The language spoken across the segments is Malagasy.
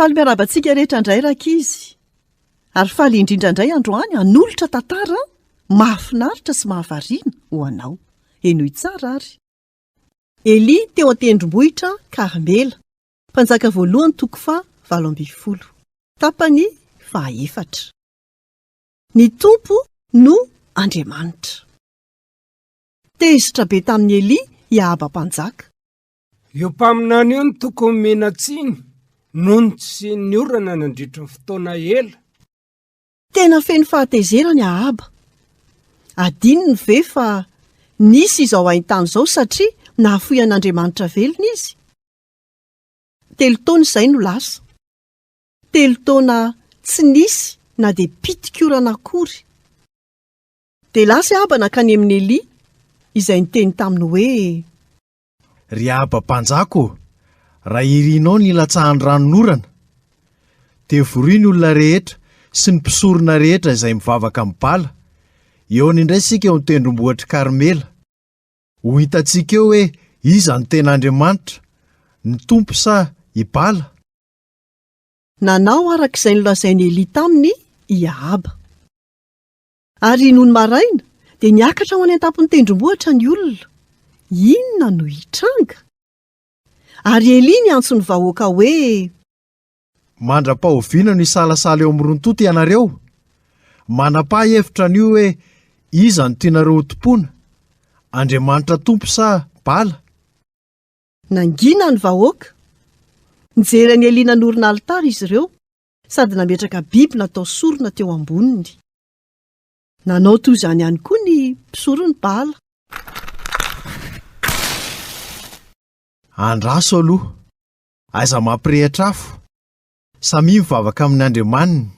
Faly miarahaba antsika rehetra indray rankizy. Ary faly indrindra indray androany hanolotra tantara mahafinaritra sy mahavariana ho anao. Henoy tsara ary. Elia teo an-tendrombohitra Karmela, Mpanjaka voalohany toko faha 18, tapany fahaefatra. Ny Tompo no Andriamanitra. Tezitra be tamin'i Elia i Ahaba mpanjaka. Io mpaminany io no tokony omena tsiny noho ny tsy nisian'ny orana nandritra ny fotoana ela. Tena feno fahatezerana i Ahaba. Adinony ve fa nisy izao haintany izao satria nahafoy an'Andriamanitra velona izy? Telo taona izay no lasa. Telo taona tsy nisy na dia pitik'orana akory. Dia lasa i Ahaba nankany amin'i Elia, izay niteny taminy hoe. Ry Aba Mpanjaka ô, raha irinao ny hilatsahan'ny ranonorana, dia vorio ny olona rehetra sy ny mpisorona rehetra izay mivavaka amin'i Bala, hihaona indray isika eo an-tendrombohitr'i Karmela. Ho hitantsika eo hoe iza no tena Andriamanitra, ny Tompo sa i Bala? Nanao araka izay nolazain'i Elia taminy i Ahaba. Ary nony maraina, dia niakatra ho any an-tampon'ny tendrombohitra ny olona. Inona no hitranga? Ary Elia niantso ny vahoaka hoe. Mandra-pahoviana no hisalasala eo amin'ny rontoto ianareo? Manapaha hevitra anio hoe iza no tianareo hotompoina, Andriamanitra Tompo sa Bala? Nangina ny vahoaka. Nijery an'i Elia nanorina alitara izy ireo, sady nametraka biby natao sorona teo amboniny. Nanao toy izany ihany koa ny mpisoron'i Bala. Andraso aloha, aiza mampirehitra afo, samia mivavaka amin'ny andriamaniny,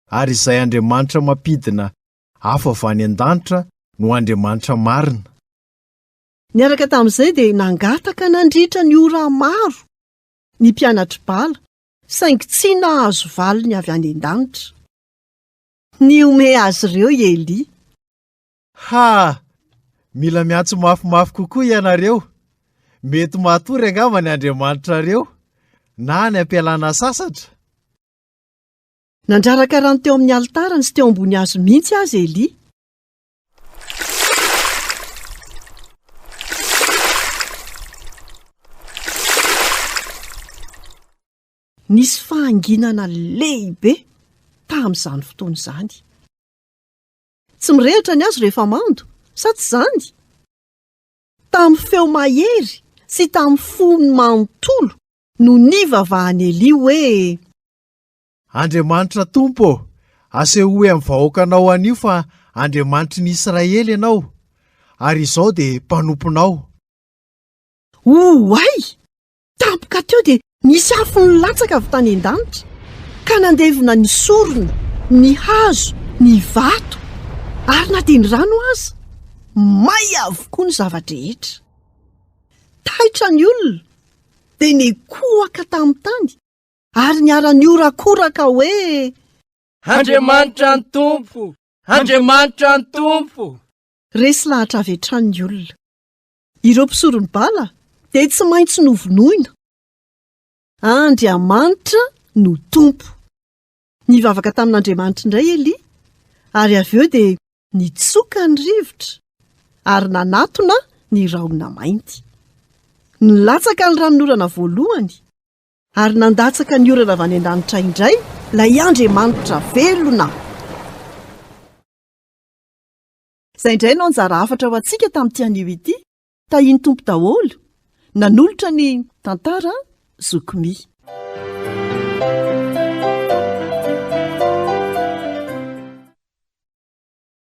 ary izay Andriamanitra mampidina afo avy any an-danitra no Andriamanitra marina. Niaraka tamin'izay dia nangataka nandritra ny ora maro ny mpianatr'i Bala, saingy tsy nahazo valiny avy any an-danitra. Nihomehy azy ireo i Elia. Ha! Mila miantso mafimafy kokoa ianareo. Mety matory angamba ny andriamanitrareo, na any am-pialana sasatra. Nandraraka rano teo amin'ny alitarany sy teo ambony hazo mihitsy aza Elia. Nisy fahanginana lehibe tamin'izany fotoana izany. Tsy mirehitra ny hazo rehefa mando, sa tsy izany? Tamin'ny feo mahery sy tamin'ny fony manontolo no nivavahan'i Elia hoe. Andriamanitra Tompo ô, asehoy amin'ny vahoakanao anio fa Andriamanitry ny Israely Ianao, ary izao dia mpanomponao. Oay! Tampoka teo dia nisy afo nilatsaka avy tany an-danitra, ka nandevona ny sorona, ny hazo, ny vato, ary na dia ny rano aza. May avokoa ny zava-drehetra. Taitra ny olona, dia nikohaka tamin'ny tany, ary niara-nihorakoraka hoe. Andriamanitra ny Tompo! Andriamanitra ny Tompo! Resy lahatra avy hatrany ny olona. Ireo mpisoron'i Bala dia tsy maintsy novonoina. Andriamanitra no Tompo. Nivavaka tamin'Andriamanitra indray Elia, ary avy eo dia nitsoka ny rivotra ary nanatona ny rahona mainty. Nilatsaka ny ranonorana voalohany, ary nandatsaka ny orana avy any an-danitra indray ilay Andriamanitra velona. Izay indray no anjara hafatra ho antsika tamin'ity anio ity. Tahian'ny Tompo daholo. Nanolotra ny tantara Zoky Mi.